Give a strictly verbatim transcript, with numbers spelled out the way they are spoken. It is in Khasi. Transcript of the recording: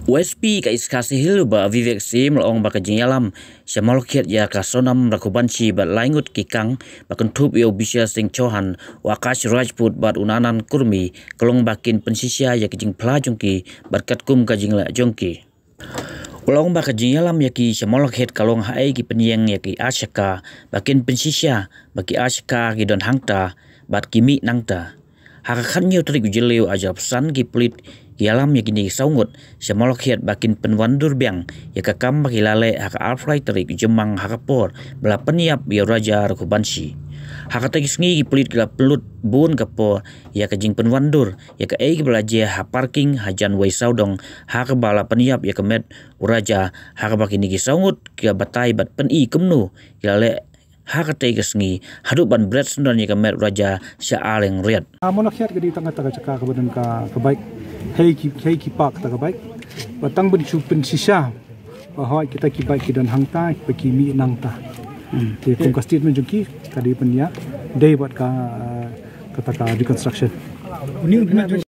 U S P ka East Khasi Hills, Bah Vivek Syiem, la ong ba ka jingïalam sha Mawlakhiat ïa ka Sonam Raghubanshi bad lai ngut ki kang, ba kynthup ïa u Bishal Singh Chauhan, u Akash Rajput bad u Nanan Kurmi, ka long ba kin pynshisha ïa ka jingphla jong ki bad katkum ka jingleh jong ki. U la ong ba ka jingïalam ïa ki sha Mawlakhiat ka long ha ei ki pynïeng ïa ki Ashaka, ba kin pynshisha ba ki Ashaka ki don hangta bad ki mih nangta. Ha ka khathynñiew tarik u Jylliew arhajar arphew san, ki pulit ki ïalam ïa kine ki saw ngut sha Mawlakhiat ba kin pynwandur biang ïa ka kam ba ki la leh ha ka arphew lai tarik u Jymmang ha ka por ba la pynïap ïa u Raja Raghubanshi. Ha katei ka sngi ki pulit ki la pynlut bun ka por ïa ka jingpynwandur ïa kaei kaba la jia ha parking hajan wei sawdong, ha kaba la pynïap ïa ka met u Raja, ha kaba kine ki saw ngut ki la batai bad pyni kumno ki la leh ha katei ka sngi haduh ban bret syndon ïa ka met u Raja sha Ariang Riat. Ha Mawlakhiat ka dei tang kata ka jaka kaba don ka, ka bike. Hei ki, hei ki park kata ka bike. Ba tang ban shu pynshisha ba hooid kita ki bike ki don hangta, ba ki mih nangta. Hmm. Te kum ka statement jong ki, ka dei pynïadei bad ka, eh, kata ka reconstruction.